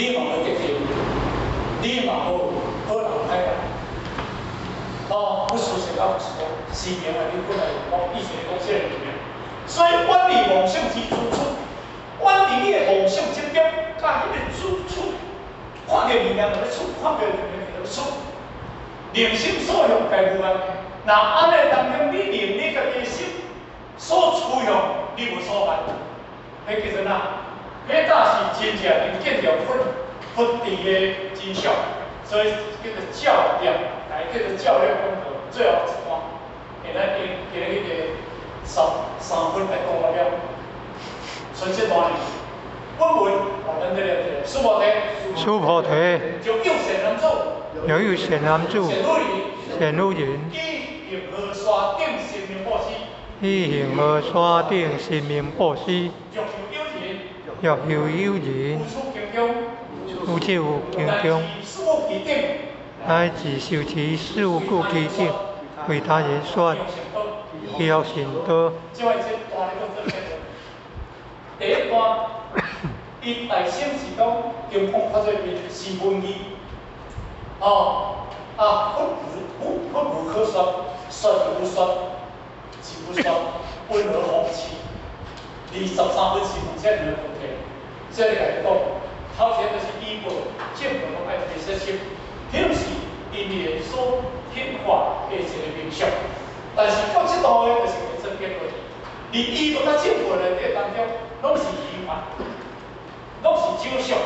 你嘛無得罪，你嘛無好人歹人。哦，不輸誰甲不輸，是名啊！你本來就講，以前講這個名。所以遠離妄想之住處，遠離你的妄想執著，佮彼個住處，看著物件就欲取，看著物件就欲取，令心所向皆無礙。若按呢當中，你令你家己的心所趨向，你無所礙，彼叫做哪？彼才是真正能見著佛佛智的真相，所以叫做照亮，來叫做照亮功德。最後一段，會咱今今日彼個三三分來講完了，所以這段呢，本文哦，咱這裡提，須菩提，須菩提，若有善男子，若有善男子，善女人，善女人，欲行河沙頂生命布施，欲行河沙頂生命布施，若有有人，若有有人，有處經中，有處經中，四無記頂，乃至受持四無記頂，為他人說，彼學善道。第一段，伊大先是講經講較做是文義，哦，啊，佛無佛無可說，說而無說，是無說，溫和風趣。23分是問這兩個問題，這個共你講，頭前就是依報，正報攏愛提說清，彼是因緣所顯化的一個面相。但是到這段話就是會做結論。佇依報佮正報內底當中，攏是虛幻，攏是假象。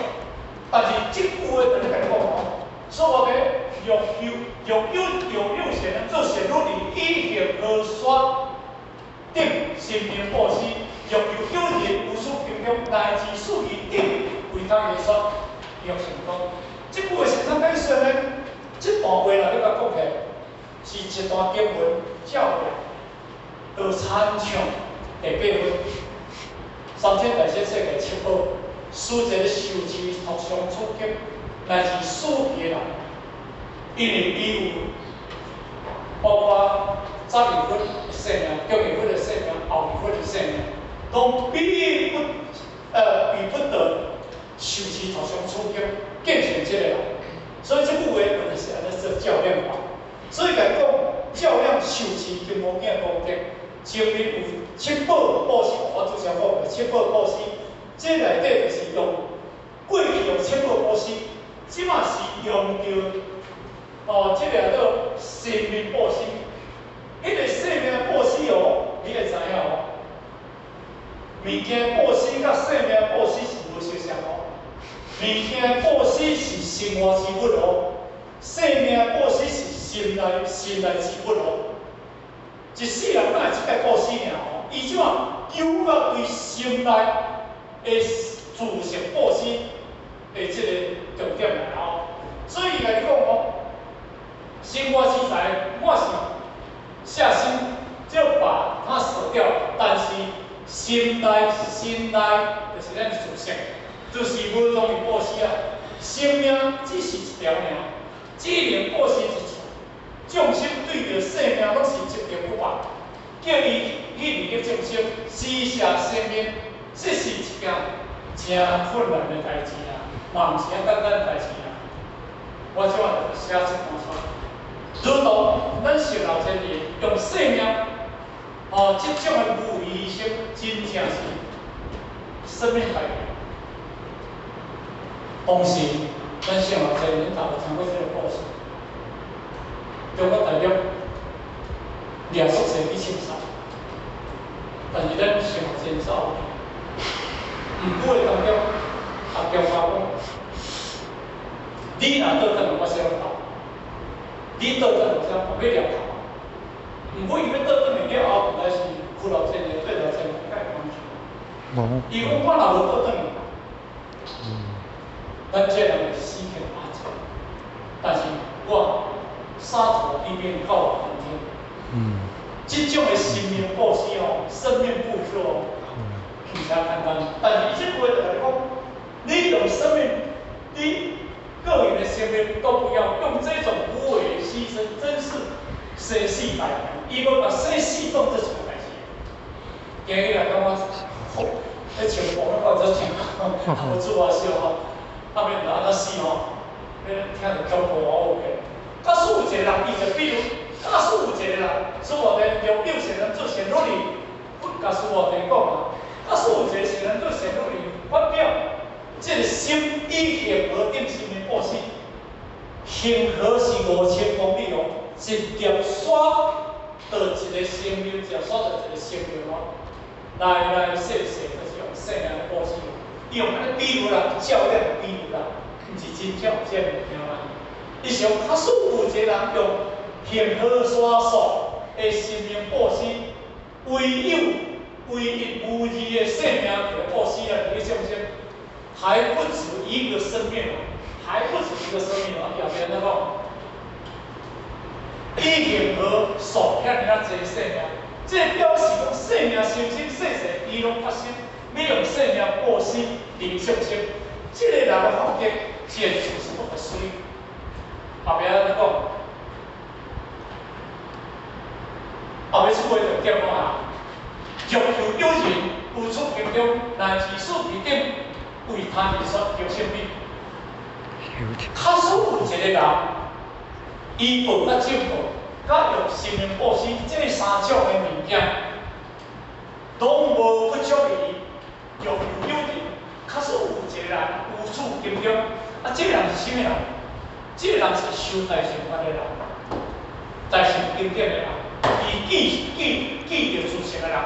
但是這句話就咧共你講哦，所謂的若有若有若有善男子善女人，欲行河沙頂生命布施，若有有人有處經中，乃至四疑頂為他言說，欲成功。這句話是怎解說呢？這段話若欲共講起來，是一段經文照亮，就參像第八分，三千大千世界七寶，使一个受持托相處境，乃至四疑的人，因為伊有包括早日佛的生命、中日佛的生命、後日佛的生命，攏比不得受持托相處境見成這個人，所以這句話就是按呢做照亮法。所以共講照亮受持金剛經功德，前面有七寶布施，我拄才講的七寶布施，這內底就是用過去用七寶布施，這馬是用著哦，這個叫做生命布施。彼個生命布施哦，你會知影哦？物件布施佮生命布施是無相像哦。物件布施是生活之物哦，生命布施是心內心內之物哦。一世人哪會這个布施爾哦？伊這馬求到對心內的自性布施的這個重點來哦。所以伊共你講哦，生活之財，我是下心就把它捨掉，但是心內心內就是咱自性，就是無容易布施啊。生命只是一條爾，只能布施一次。眾生對著生命攏是執著不放，叫伊去利益眾生，施捨生命，這是一件誠困難的代誌啊，嘛毋是遐簡單的代誌啊。我這馬就寫這段出來，如同咱聖老前人用生命，哦，這種的無為犧牲，真正是生命大。當時咱聖老前人頭有聽過這個故事。中國大陸掠宿舍去槍殺，但是咱聖老前走，毋久的當中，阿中華講：你若倒轉來，我先走；你倒轉來，我欲掠頭。毋過伊欲倒轉來了後，原來是屈老前人對老前人較會幫助。伊講我若無倒轉來，咱這人會死去阿濟。但是我灑脫一面到梵天。這種的生命布施哦，生命布施哦，毋是遐簡單。但是伊這句話就共你講，你用生命，你個人的生命都不要用這種無為的犧牲，真是生死大難。伊無把生死當做一個代誌。今日來感覺，好，彼像講了講做聽，我自我笑吼。後面就按怎死吼？你聽著恐怖哦，OK。假使有一個人，伊就比如，假使有一個人，說我哋用六賢人做賢女，假使我哋講啊，假使有一個賢人做賢女，發表這個心以恆河頂生命布施，恆河是5000公里哦，一粒沙就一個生命，一粒沙就一個生命哦，來來世世就是用生命來布施，伊用按呢比喻啦，照亮比喻啦，毋是真正有這個物件啦。伊是講，假使有一個人用恆河沙數的生命布施，唯有唯一無二的生命來布施啊，佇咧眾生，還不止一個生命哦，還不止一個生命哦，後邊按怎講？以恆河數遐爾仔濟生命，這表示講生命生生世世，伊攏發心欲用生命布施利眾生，這個人的福德簡直是不可思議。後邊按怎講？後邊出個重點啊！若有有人有處經中，乃至四彼頂為他人說求生彼。假使有一個人，依報佮正報，佮用生命布施這三種的物件，攏無不足伊。若有有人，假使有一個人有處經中，啊，這個人是啥物人？這個人是修大乘法的人，大乘經典的人，伊記記記著自性的人。